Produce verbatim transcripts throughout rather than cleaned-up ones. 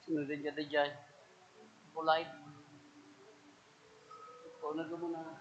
Ano din dyan, din dyan? Polite. Ikaw na gumuna.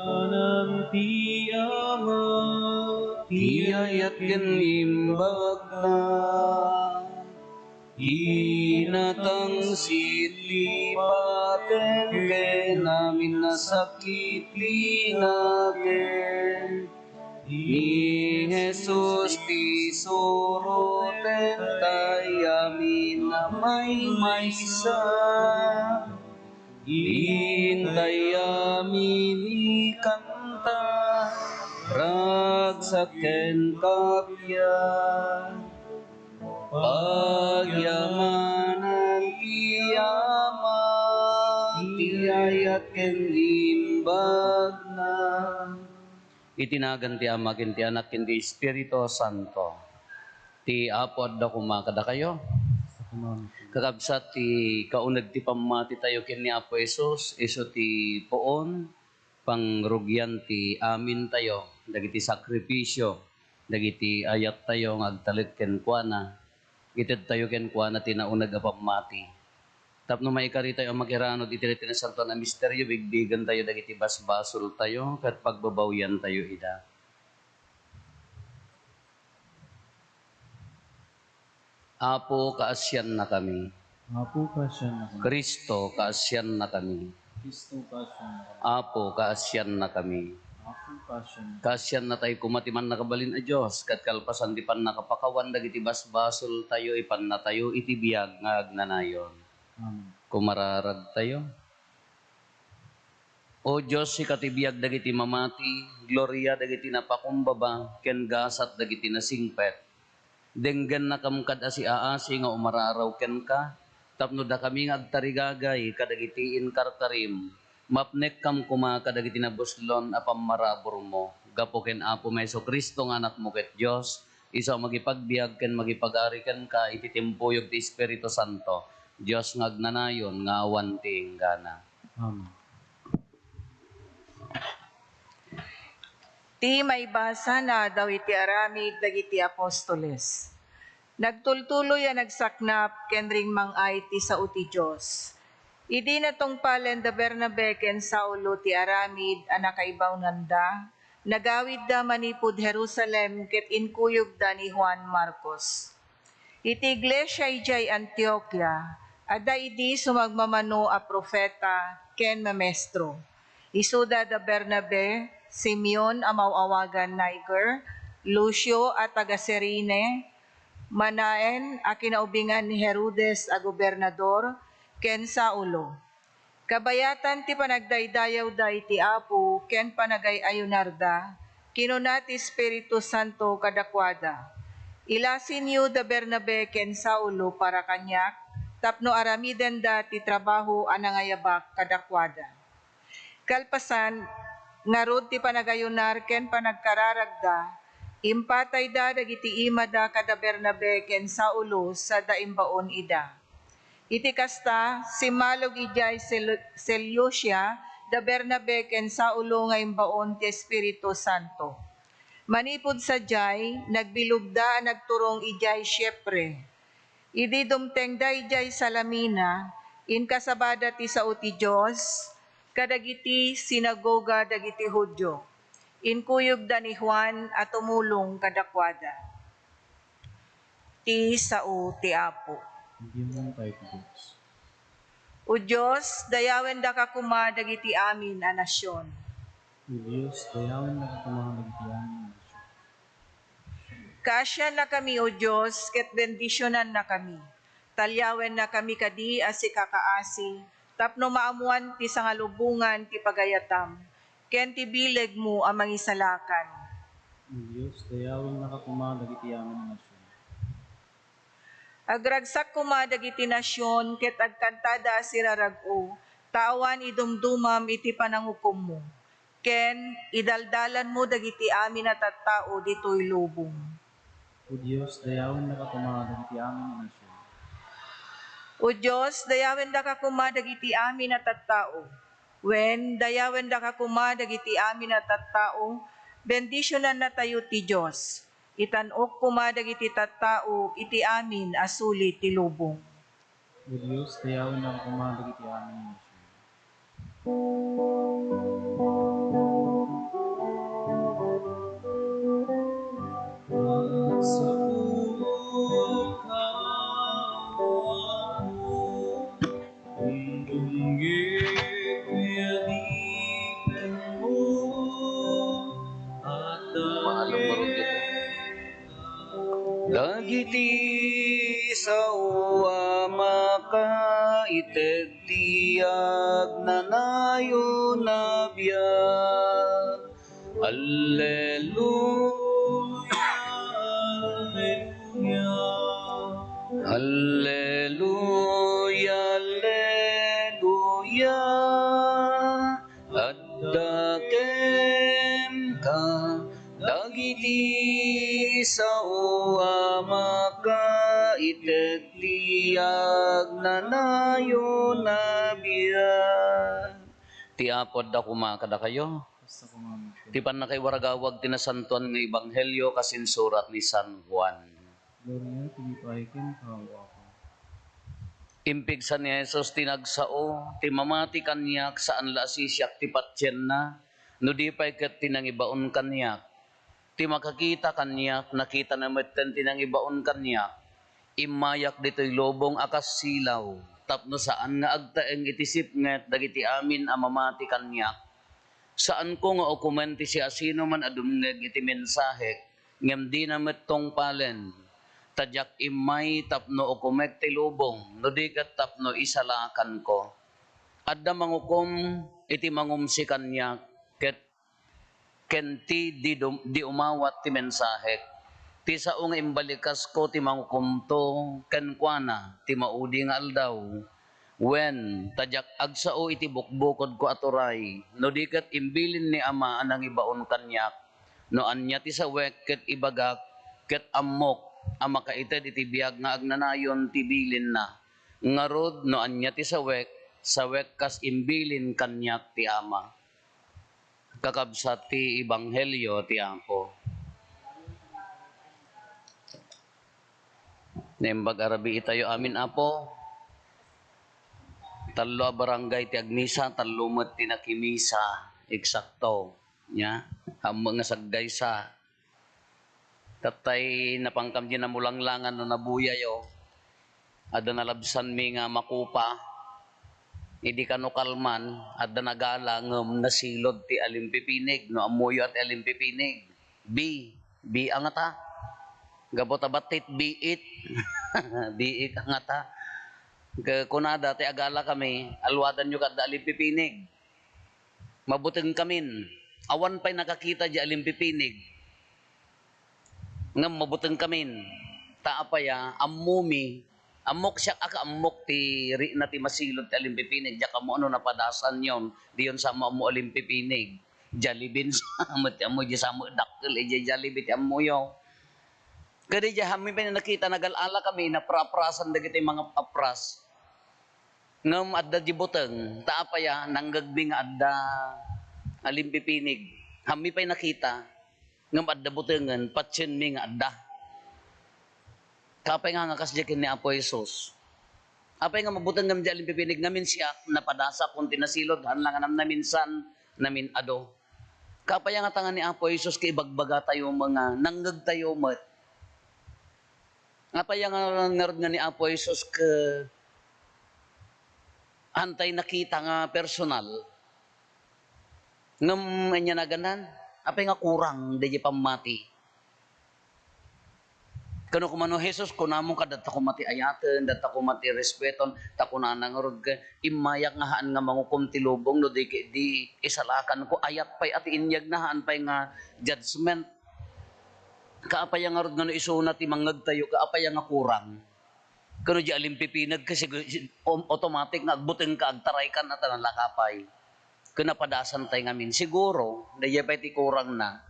Manang ti Ama, ti ayat ken imbagna, inatang sillipaten ken amin a sakit ti nakem. Ni Jesus ti suroten tay amin a maymaysa. Intay amin ikanta, ragsak ken kappia. Pagyamanan ti Ama, ti ayat ken imbagna. Iti nagan ti Ama, ken ti Anak, ken ti Espiritu Santo. Ti Apo adda koma kadakayo. Kakabsat, ti kauneg ti pammati tayo ken ni Apo Jesus, isu ti puon, pangrugian ti amin tayo, dagiti sakripisio, dagiti ayat tayo nga agtalek kenkuana. Ited tayo kenkuana ti nauneg a pammati. Tapno maikari tayo a makiranud iti daytoy nasantoan a misterio, bigbigen tayo dagiti basbasol tayo ket pagbabawian tayo ida. Apo, kaasiannakami. Apo, kaasiannakami. Cristo, kaasiannakami. Cristo, kaasiannakami. Apo, kaasiannakami. Apo, kaasiannakami. Kaasiannatayo koma ti Mannakabalin a Dios, ket kalpasan ti pannakapakawan dagiti basbasol tayo, ipanna tayo iti biag nga agnanayon. Amen. Kumararag tayo. O Dios, sika ti biag dagiti mamati, gloria dagiti napakumbaba, ken gasat dagiti nasingpet. Denggennakam kad asiaasi nga umararaw kenka, tapno dakami nga agtarigagay kadagiti inkarkarim, mapnekkam koma kadagiti nabuslon a pammaraburmo. Gapu ken Apo Jesu-Cristo nga Anakmo ket Dios, isu a mangipagbiag ken mangipagari kenka iti timpuyog ti Espiritu Santo, Dios nga agnanayon nga awan ti inggana. Amen. Ti maibasa nga Adaw iti Aramid dagiti Apostoles. Nagtultuloy a nagsaknap ken ringmang-ay ti sao ti Dios. Idi natungpalen da Bernabe ken Saulo ti aramid a nakaibaonanda, nagawidda manipud Jerusalem ket inkuyogda ni Juan Marcos. Iti iglesia idiay Antiokia, adda idi sumagmamano a profeta ken mamestro. Isuda da Bernabe, Simeon a maw-awagan Niger, Lucio a taga-Cirene, Manaen a kinaubingan ni Herodes a gobernador, ken Saulo. Kabayatan ti panagdaydayawda iti Apo ken panagay-ayunarda, kinuna ti Espiritu Santo kadakuada, "Ilasinyo da Bernabe ken Saulo para kaniak, tapno aramidenda ti trabaho a nangayabak kadakuada." Kalpasan, ngarud ti panagayunar ken panagkararagda, impatayda dagiti imada kada Bernabe ken Saulo sada imbaon ida. Iti kasta, simmalog idiay Sel-, Seleucia da Bernabe ken Saulo nga imbaon ti Espiritu Santo. Manipud sadiay, nagbilugda a nagturong idiay Chipre. Idi dumtengda idiay Salamina, inkasabada ti sao ti Dios kadagiti sinagoga dagiti Judio. Inkuyogda ni Juan a tumulong kadakuada. Ti sao ti Apo. Agyamankay ti Dios. O Dios, dayawendaka koma dagiti amin a nasion. O Dios, dayawendaka koma dagiti amin a nasion. Kaasiannakami, O Dios, ket bendisionannakami. Talyawennakami kadi a sikakaasi, tapno maammoan ti sangalubongan ti pagayatam, ken ti bilegmo a mangisalakan. O Dios, dayawennaka koma dagiti amin a nasion. Agragsak koma dagiti nasion ket agkantada a sirarag-o, ta awan idumdumam iti panangukommo, ken idaldalanmo dagiti amin a tattao ditoy lubong. O Dios, dayawennaka koma dagiti amin a nasion. O Dios, dayawendaka koma dagiti amin a tattao. Wen, dayawendaka koma dagiti amin a tattao, bendisionannatayo ti Dios. Itan-ok koma dagiti tattao iti amin a suli ti lubong. O Dios, dayawennaka koma dagiti amin a nasion. Dagiti sao a makaited ti agnanayon a biag. Alleluia, alleluia. Alleluia, alleluia. Adda kenka dagiti sao a makaited ti agnanayon a biag. Ti Apo adda koma kadakayo. Kasta koma met. Ti pannakaiwaragawag ti nasantoan nga ebanghelio kas insurat ni San Juan. Gloria iti pay kenka, O Apo. Impigsa ni Jesus ti nagsao, ti mamati kaniak, saan la a sisiak ti patienna, no di pay ket ti nangibaon kaniak. Ti makakita kaniak, nakitana metten ti nangibaon kaniak. Immayak ditoy lubong a kas silaw, tapno saan nga agtaeng iti sipnget dagiti amin a mamati kaniak. Saanko nga ukomen ti siasinoman a dumngeg iti mensahek, ngem dina met tungpalen. Ta diak immay tapno ukomek ti lubong, no di ket tapno isalakanko. Adda mangukom iti mangumsi kaniak, ket ken ti di dum-, di umawat ti mensahek. Ti sao nga imbalikasko ti mangukomto kenkuana ti maudi nga aldaw. Wen, ta diak agsao iti bukbukodko a turay, no di ket imbilin ni Ama a nangibaon kaniak. No ania ti sawek ket ibagak, ket ammok a makaited iti biag nga agnanayon ti bilinna. Ngarud, no ania ti sawek, sawek kas imbilin kaniak ti Ama. Kakabsat ti ebanghelio ti Apo. Naimbag a rabii tayo amin, Apo. Tallo a barangay ti agmisa, tallo met ti nakimisa. Eksakto. Nya, ammo nga saggaysa. Tattay napankam di namulanglangan no nabuyayo. Adda nalabsanmi nga makupa. Idi kano kalman, adda nagala ngem nasilod ti alimpipinig. No ammoyo a ti alimpipinig, bi, bi a ngata. Gapu ta battit, biit. Biit a ngata. Ke-, kunada ti agala kami, alwadanyo kadda alimpipinig. Mabuteng kamin. Awan pay nakakita di alimpipinig. Ngem mabuteng kamin. Ta apay a, ammomi. Ammok siak a kaammok ti rikna ti masilod ti alimpipinig. Diak ammo no napadasanyon. Diyon sa ammo alimpipinig. Jollibee sa met ti ammo, di sa met dakkel, eh, di Jollibee ti ammoyo. Kadi di, hammi pay nakita, nagal-ala kami, napraprasan dagiti mga apras. Ngem adda di buteng, ta apay a, nanggegmi nga adda alimpipinig. Hammi pay nakita, ngem adda butengen, patienmi nga adda. Kaapay nga, nga kasdiay ken ni Apo Jesus. Apay nga mabuteng ngem di alimpipinig, ngamin siak, napadasakon ti nasilod, haan la nga namnaminsan, namin-adu. Kaapay nga tanga ni Apo Jesus, ket ibagbaga tayo nga, nanggeg tayo met. Apay nga ngarud nga ni Apo Jesus ket hantay nakita nga personal. Ngem ania naganan? Apay nga kurang daydi pammati? Kano koma no Jesus, kunamo ka, datta koma ti ayaten, datta koma ti respeton, ta kunana ngarud ket immayak nga haan nga mangukom ti lubong no di, di isalakan ko, ayat pay a ti inyag na haan pay nga judgment. Kaapay a ngarud nga no isuna ti mangngegtayo, kaapay a nga kurang? Kano di alimpipineg, kasi gu-, si-, om-, automatic nga agbuteng ka, agtaray ka na, ta nalaka pay. Ken napadasan tay ngamin. Siguro, daydiay pay ti kurang na.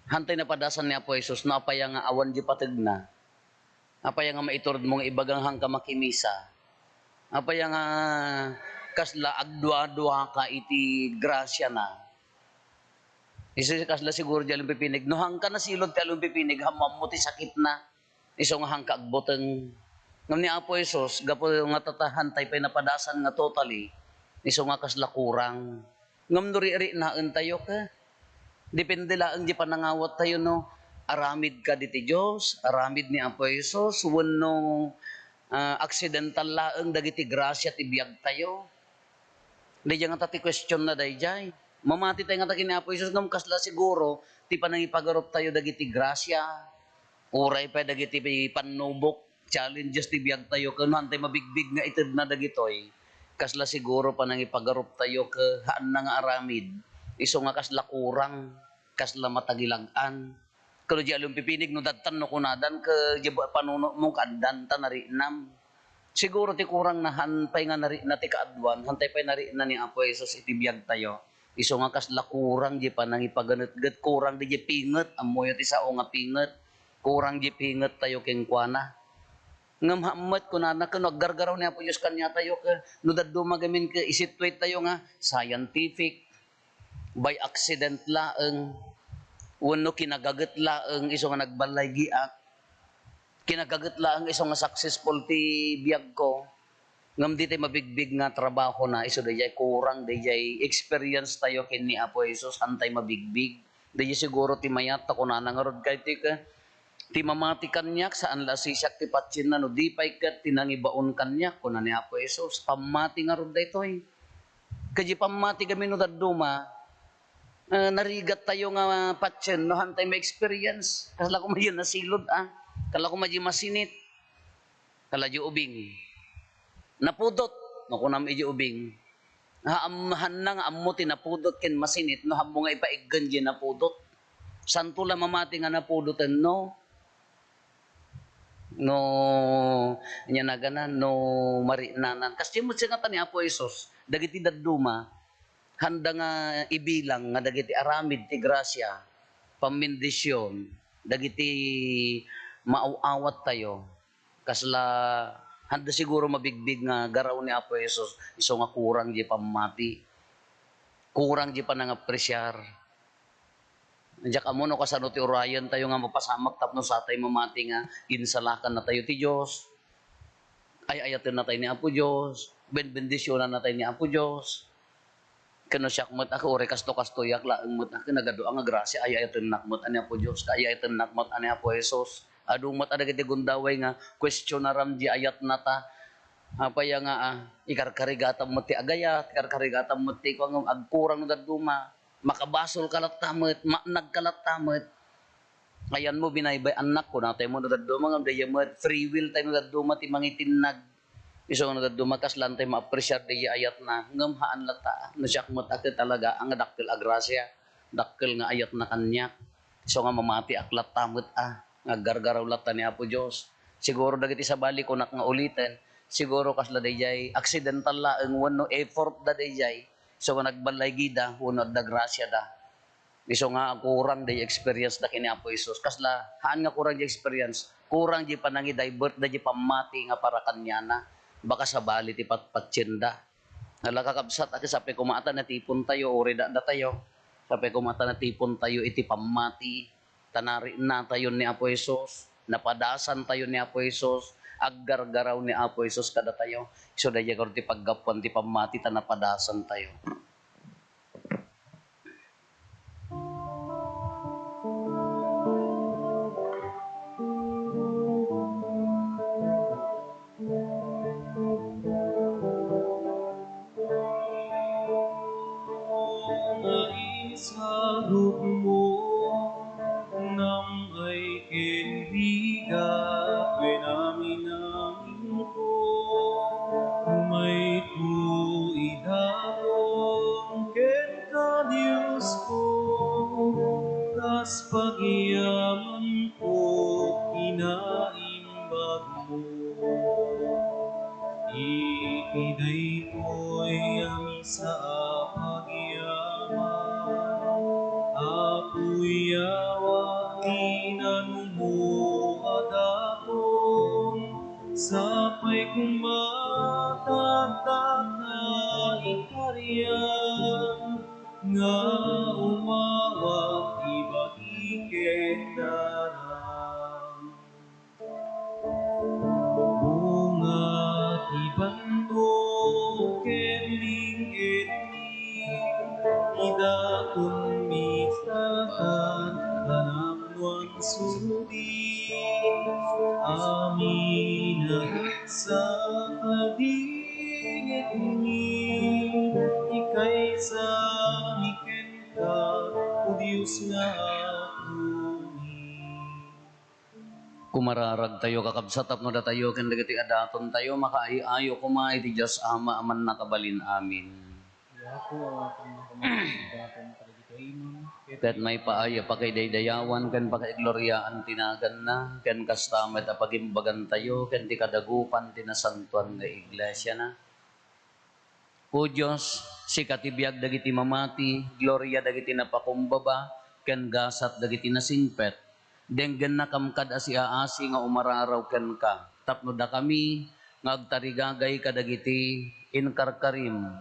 Hantay napadasan ni Apo Jesus, no apay a nga awan di pategna. Apay a nga maiturod mo nga ibagang hangka makimisa. Apay a nga kasla agdua-dua ka iti grasia na. Isu kasla siguro di alimpipinig. No hangka nasilod ti alimpipinig, ammo ti sakit na. Isu nga hangka agbuteng. Ngem ni Apo Jesus, gapu nga tatahan tay pay napadasan nga totally, isu nga kasla kurang. Ngem no ririknaen tayo ket, depende laeng di panangawat tayo no aramid kadi ti Dios, aramid ni Apo Jesus, wenno, ah, aksidental laeng dagiti grasia ti biag tayo. Daydiay ngata ti question na daydiay. Mamati tay ngata ken ni Apo Jesus ngem kasla siguro ti panangipagarup tayo dagiti grasia, uray pay dagiti pannubok, challenges ti biag tayo, ken no hantay mabigbig nga itedna dagitoy, kasla siguro panangipagarup tayo ket haanna nga aramid. Isu nga kasla kurang, kasla matagilag-an. Kano di alimpipinig no dadtan no kunadan ket di ba-, panunotmo nga addan ta nariknam. Siguro ti kurang na haan pay nga narikna ti kaaduan, hantay pay narikna ni Apo Jesus iti biag tayo. Isu nga kasla kurang di panangipaganetget, kurang di, di pinget, ammoyo ti sao nga pinget, kurang di pinget tayo kenkuana. Ngem hammet kunana ken no aggargaraw ni Apo Dios kaniatayo ket no dadduma gamin ket isituate tayo nga scientific, by accident laeng, wenno kinagaget laeng isu nga nagballaygiak, kinagaget laeng isu nga successful ti biagko, ngem ditay mabigbig nga trabahona, isu daydiay kurang daydiay experience tayo ken ni Apo Jesus, hantay mabigbig. Daydiay siguro ti mayat ta kunana ngarud kay ti ka, ti mamati kaniak, saan la a siak ti patienna, no di pay ket ti nangibaon kaniak, kuna ni Apo Jesus. Pammati ngarud daytoy. Kadi pammati kami no dadduma, ah, narigat tayo nga patien no hantay ma-experience. Kasla koma di nasilod, ah. Kasla koma di masinit. Kasla di ubing. Napudot. No kunam idi ubing. Ha, am-, hanna nga ammo ti napudot ken masinit no ammo nga ipaiggen di napudot. Santo la mamati nga napudoten no. No, ania naganan, no mariknanan. Kas di met singatan ni Apo Jesus, dagiti dadduma, handa nga ibilang nga dagiti aramid ti grasia, pammendision, dagiti maaw-awat tayo, kasla Adda siguro mabigbig nga garaw ni Apo Jesus, isu nga kurang diay pammati. Kurang diay panangapresiar. Diak ammo no kasano ti urayentayo nga mapasamak tapno satay mamati nga insalakannatayo ti Dios, ay-ayatennatayo ni Apo Dios, benbendisionannatayo ni Apo Dios. Ken no siak met a, uray kasto-kastoyak laeng met a, ken nagadu a nga grasia, ay-ayatennak met a ni Apo Dios, ay-ayatennak met a ni Apo Jesus. Adu met a dagiti gundaway nga kuestionaram diay ayatnata. Apay a nga, ah, ikarkarigatam met ti agayat, ikarkarigatam met ti kua nga agkurang no dadduma. Makabasolka latta met, maannagka latta met. Ayanmo, binaybay-annak, kunatayo met no dadduma, ngem daydiay met, free will tayo no dadduma ti mangitinnag. Isu nga no dadduma, kaslaantayo maapresiar daydiay ayatna, ngem haan latta. No siak met a ket talaga a nga dakkel a grasia, dakkel nga ayatna kaniak. Isu nga mamatiak latta met a, nga aggargaraw latta ni Apo Dios. Siguro dagiti sabali, kunak nga uliten, siguro kasla daydiay accidental laeng wenno effort da daydiay. Isu nga nagballaygida wenno adda grasiada. Isu nga akurang daydiay experience da ken ni Apo Jesus. Kasla, haan nga kurang diay experience, kurang diay panangidivert daydiay pammati nga para kaniana. Baka sabali ti patpatienda. Ala, kakabsat, a ket sapay koma ta natipontayo, uray dakdatayo. Sapay koma ta natipontayo iti pammati, ta nariknatayon ni Apo Jesus, napadasantayo ni Apo Jesus, aggargaraw ni Apo Jesus kadatayo. Isu daydiay kano ti paggapuan ti pammati ta napadasantayo. Nga isarutmo, nam-ay ken rigat, wen amin-aminko, umayko idaton kenka, Diosko, kas pagyamanko, kinaimbagmo. Iti daytoy a misa a pagyaman, Apo Yawa, ti nanumo a daton, sapay koma ta adda ikarian nga umawat ibagi ken daram. Bunga ti bannog ken ling-itmi, idatonmi ta napnoan sudi. Amin a ragsak a dingitmi, ikaysami kenka, O Dios nga Apomi. Kumararagtayo, kakabsat, tapno datayo ken dagiti adatontayo makaay-ayo koma iti Dios Ama a Mannakabalin-amin. Ti Apo awatenna koma ti daton kadagiti imam, ket maipaay a pakidaydayawan ken pakaigloriaan ti naganna, ken kasta met a pagimbagantayo ken ti kadagupan ti nasantoan nga iglesiana. O Dios, sika ti biag dagiti mamati, gloria dagiti napakumbaba, ken gasat dagiti nasingpet. Denggennakam kad a siaasi nga umararaw kenka, tapno dakami nga agtarigagay kadagiti inkarkarim.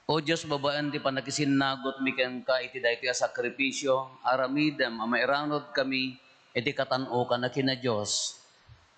O Dios, babaen ti pannakisinnagutmi kenka iti daytoy a sakrifisio, aramidem a mairanutkami iti katan-okan a kina Dios.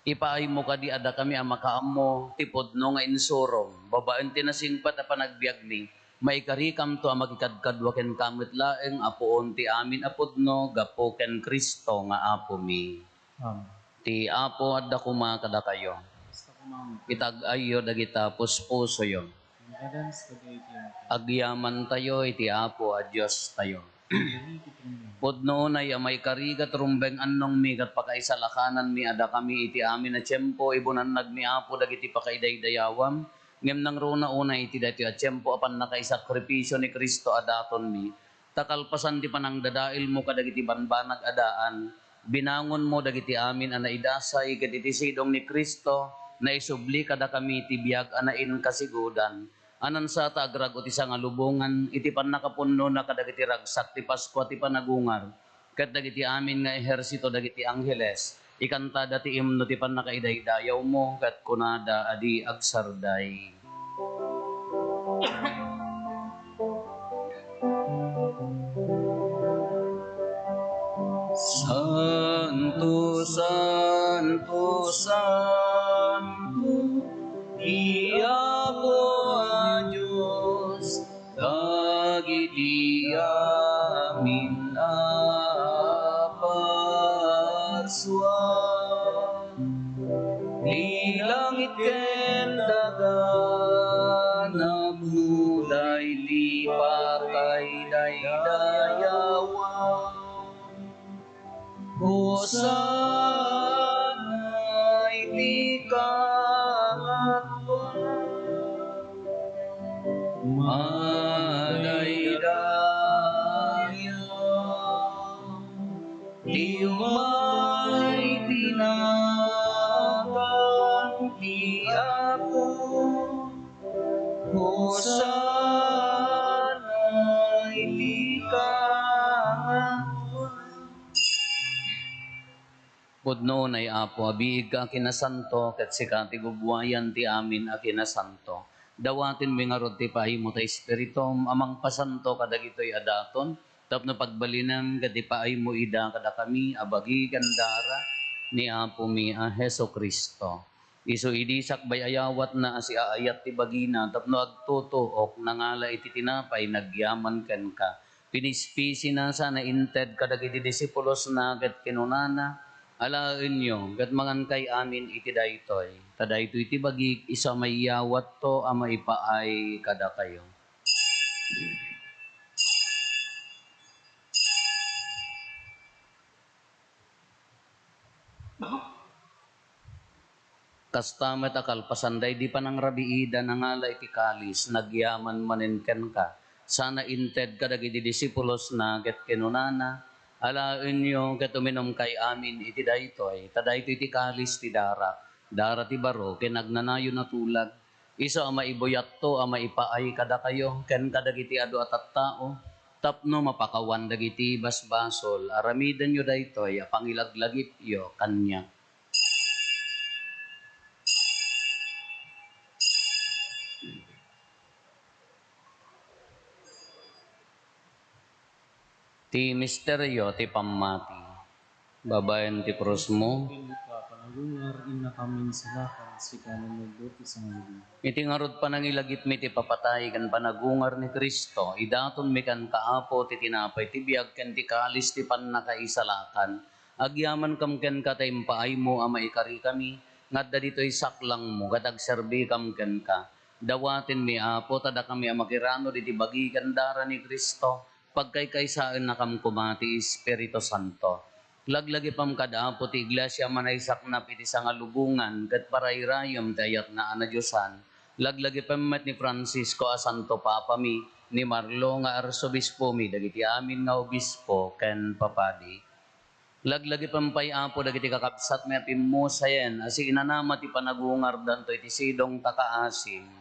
Ipaaymo kadi a dakami a makaammo ti pudno nga insurom, babaen ti nasingpet a panagbiagmi, maikarikamto a makikadkadua kenka met laeng a puon ti amin a pudno gapu ken Cristo nga Apomi. Amen. Ti Apo adda koma kadakayo. Basta kumaon. Itag-ayyo dagita puspusoyo. Ang gadans kadaydi. Agyamantayo iti Apo a Diostayo. Pudno unay a maikarigat rumbeng annongmi ket pakaisalakananmi a dakami iti amin a tiempo, ibunannagmi, Apo, dagiti pakaidaydayawam, ngem nangruna unay iti daytoy a tiempo a pannakaisakripisio ni Cristo a datonmi, ta kalpasan ti panangdadaelmo kadagiti banbanag a daan, binangonmo dagiti amin a naidasay, ket iti sidong ni Cristo, naisubli kadakami ti biag a nainkasigodan. Anansa ta agrag-o ti sangalubongan iti pannakapunnona kadagiti ragsak ti Paskua ti panagungar, ket dagiti amin nga ehersito dagiti angheles, Ikantada ti imno ti pannakaidaydayawmo, ket kunada a di agsarday. Santo, santo, santo, ti Apo a Dios, dagiti amin a parsua. Ti langit ken daga napno daydi pakaidaydayawan. Hosanna iti kangatoan. Madaydayaw ti umay ti nagan ti Apo. Hosanna iti kangatoan. Pudno unay, Apo, a biig ka a kinasanto, ket sika ti gubbuayan ti amin a kinasanto. Dawatenmi ngarud ti paaymo ta Espiritum a mangpasanto kadagitoy a daton, tapno pagbalinem ket ipaaymo ida kadakami a bagi ken dara ni Apomi a Jesu-Cristo. Isu idi sakbay a yawatna a siaayat ti bagina tapno agtutuok, nangala iti tinapay, nagyaman kenka, pinispisina sana inted kadagiti disipulosna ket kinunana, "Alaenyo ket mangankay amin iti daytoy, ta daytoy ti bagik, isu a maiyawatto a maipaay kadakayo." Kasta met a kalpasan daydi panangrabiida, nangala iti kalis, nagyaman manen kenka, sana inted kadagiti disipulosna ket kinunana, "Alaenyo ket uminumkay amin iti daytoy, ta daytoy ti kalis ti darak, dara ti baro ken agnanayon a tulag, isu a maibuyatto a maipaay kadakayo ken kadagiti adu a tattao, tapno mapakawan dagiti basbasol. Aramidenyo daytoy a pangilaglagipyo kaniak." Ti misterio ti pammati. Babaen ti krusmo. Ken ita panagungar, innakam insalakan, sika a nannubbot ti sangauli. Iti ngarud panangilagipmi ti papatay ken panagungar ni Cristo, idatonmi kenka, Apo, ti tinapay ti biag ken ti kalis ti pannakaisalakan. Agyamankam kenka ta impaaymo a maikarikami nga adda ditoy saklangmo ket agserbikam kenka. Dawatenmi, Apo, ta dakami a makiranod iti bagi ken dara ni Cristo, pagkaykaysaennakam koma ti Espiritu Santo. Laglagipem kad Apo ti Iglesia a manaysaknap iti sangalubongan ket parayrayem ti ayatna a nadiosan. Laglagipem met ni Francisco a Santo Papami, ni Marlo nga Arsobispomi, dagiti amin nga obispo ken papadi. Laglagipem pay, Apo, dagiti kakabsatmi a pimmusayen a siinanama ti panagungardanto iti sidong ta kaasim.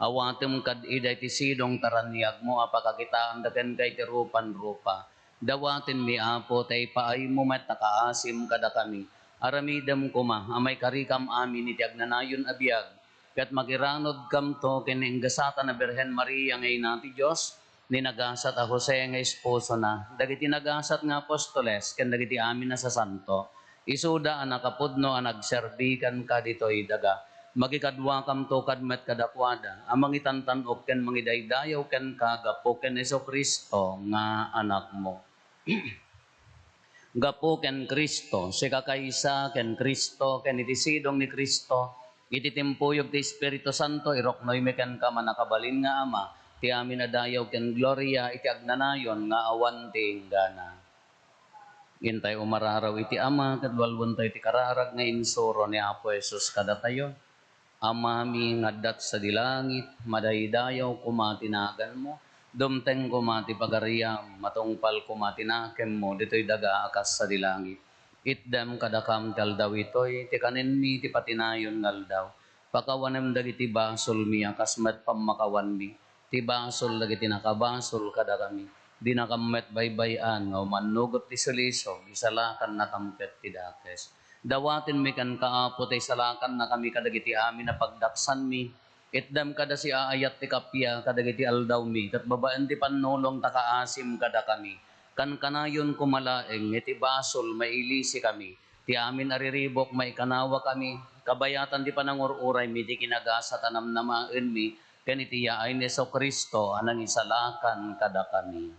Awatem kad ida iti sidong ta raniagmo a pakakitaanda kenka iti rupan-rupa. Dawatenmi, Apo, ta ipaaymo met ta kaasim kadakami. Aramidem koma a maikarikam amin iti agnanayon a biag, ket makiranodkamto ken ni Ingasatan a Birhen Maria nga Ina ti Dios, ni nagasat a Jose nga esposona, dagiti nagasat nga apostoles, ken dagiti amin a sasanto. Isuda a nakapudno a nagserbi kenka ditoy daga. Makikaduakamto kad met kadakuada a mangitantan-ok ken mangidaydayaw kenka gapu ken Jesu-Cristo nga Anakmo. Gapu ken Cristo, sikakaysa ken Cristo, ken iti sidong ni Cristo, iti timpuyog ti Espiritu Santo, iruknoymi kenka, mannakabalin nga Ama, ti amin a dayaw ken gloria iti agnanayon nga awan ti inggana. Intay umararaw iti Ama, ket walwentayo ti kararag nga insuro ni Apo Jesus kadatayo. Amami nga adda sadi langit, madaydayaw koma ti naganmo, dumteng koma ti pagariam, matungpal koma ti nakemmo ditoy daga a kas sadi langit. Itdem kadakam ti aldaw itoy ti kanenmi ti patinayon nga aldaw. Pakawanem dagiti basolmi a kas met pammakawanmi ti basol dagiti nakabasol kadakami. Dinakam met baybay-an nga umannugot ti sulisog, isalakannakam ket ti dakes. Dawatenmi kenka, Apo, ta isalakannakami kadagiti amin a pagdaksanmi. Itdem kada siaayat ti kappia kadagiti aldawmi, ket babaen ti pannulong ta kaasim kadakami. Kankanayon koma laeng iti basol, mailisikami. Ti amin a riribuk, maikanawakami. Kabayatan ti panangur-uraymi, ti kinagasat a namnamaenmi, ken iti yaay ni Jesu-Cristo a nangisalakan kadakami.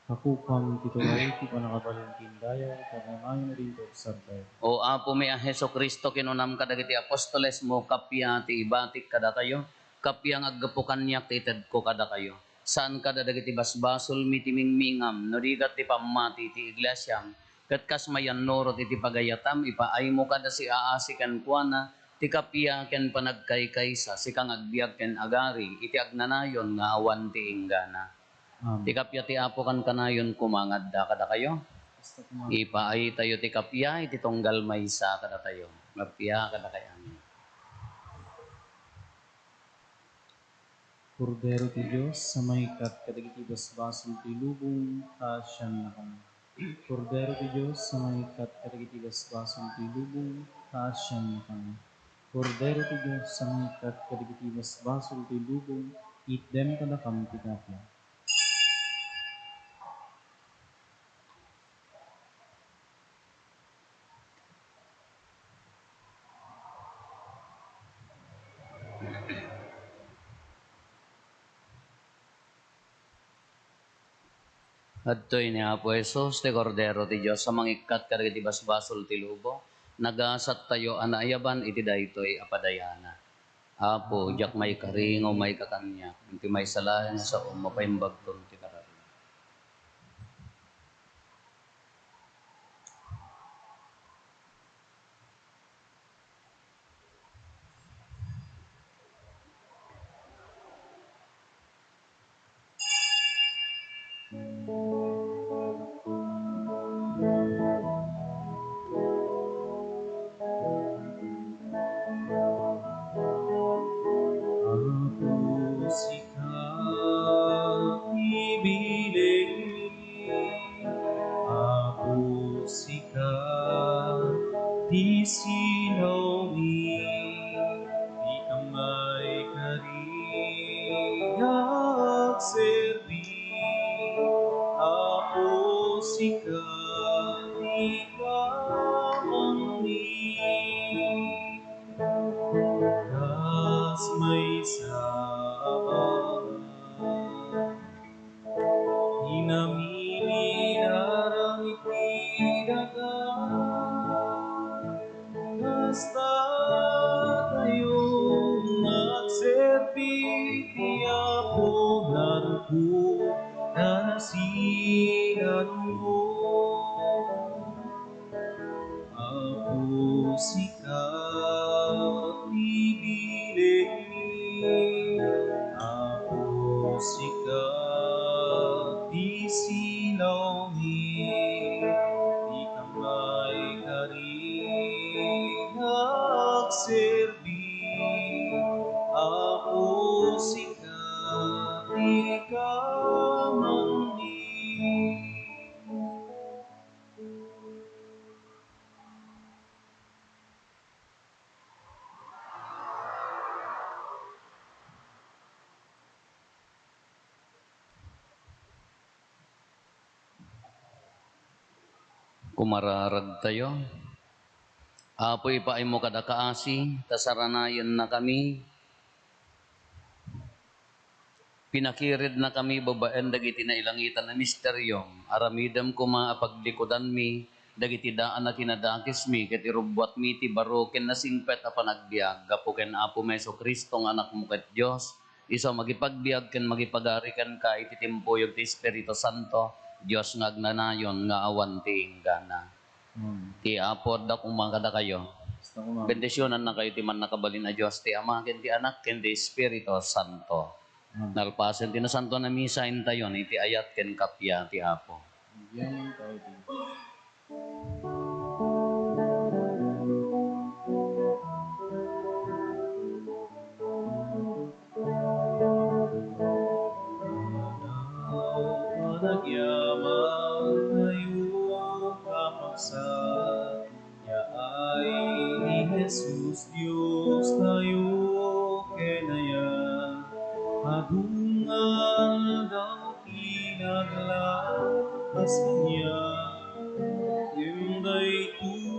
Hakuam ti turay ti pannakabalin ken dayag, ta kanayon a dinto obserbayo. O Apomi a Jesu-Cristo, kinunam kadagiti apostolesmo, kappia ti ibatik kadakayo, kappia nga aggapu kaniak ti itedko kadakayo. Saan kada dagiti basbasolmi ti mingmingam, no di ket ti pammati ti iglesiam, ket kas mayannurot iti pagayatam, ipaaymo kada siaasi kenkuana ti kappia ken panagkaykaysa, sika nga agbiag ken agari iti agnanayon nga awan ti inggana. Amen. Ti kappia ti Apo kankanayon koma nga adda kadakayo. Basta koma. Ipaaytayo ti kappia iti tunggal maysa kadatayo. Kappia kadakayo. Amen. Kordero ti Dios a mangikkat kadagiti basbasol ti lubong, kaasiannakami. Kordero ti Dios a mangikkat kadagiti basbasol ti lubong, kaasiannakami. Kordero ti Dios a mangikkat kadagiti basbasol ti lubong, itdem kadakam ti kappia. Adtoy ni Apo Jesus, ti Kordero ti Dios a mangikkat kadagiti basbasol ti lubong. Nagasattayo a naayaban iti daytoy a padayana. Apo, diak maikari nga umayka kaniak, iti maysa laeng a sao, mapaimbagton ti kararag. Apo, sika ti bilengmi. Apo, sika ti silawmi. Dika maikari nga agserbi. Apo, sika ti kamangmi. Kas maysa a banag, ti namimilaran iti daga. Kasta tayo nga agserbi ti Apo, narukong a nasinadua. Apo, sika ti bilengmi. Apo, sika ti silawmi. Dika maikari nga agserbi. Apo, sika ti kamangmi. Kumararagtayo. Apo, ipaaymo kada kaasi, ta saranayennakami. Pinakiridnakami babaen dagiti nailangitan a misteriom. Aramidem koma a paglikudanmi dagiti daan a kinadakesmi ket irubbuatmi ti baro ken nasingpet a panagbiag gapu ken Apomi Jesu-Cristo nga Anakmo ket Dios, isu a mangipagbiag ken mangipagari kenka iti timpuyog ti Espiritu Santo, Dios nga agnanayon nga awan ti inggana. Hmm. Ti Apo adda koma kadakayo. Basta koma. Bendisionannakayo ti Mannakabalin a Dios, ti Ama, ken ti Anak, ken ti Espiritu Santo. Hmm. Nalpasen ti Nasantoan a Misa, intayon iti ayat ken kappia ti Apo. Amen. Panagyaman tayo, kakabsat, yaay Bunga daw kinaglaas kaniak, ngem daytoy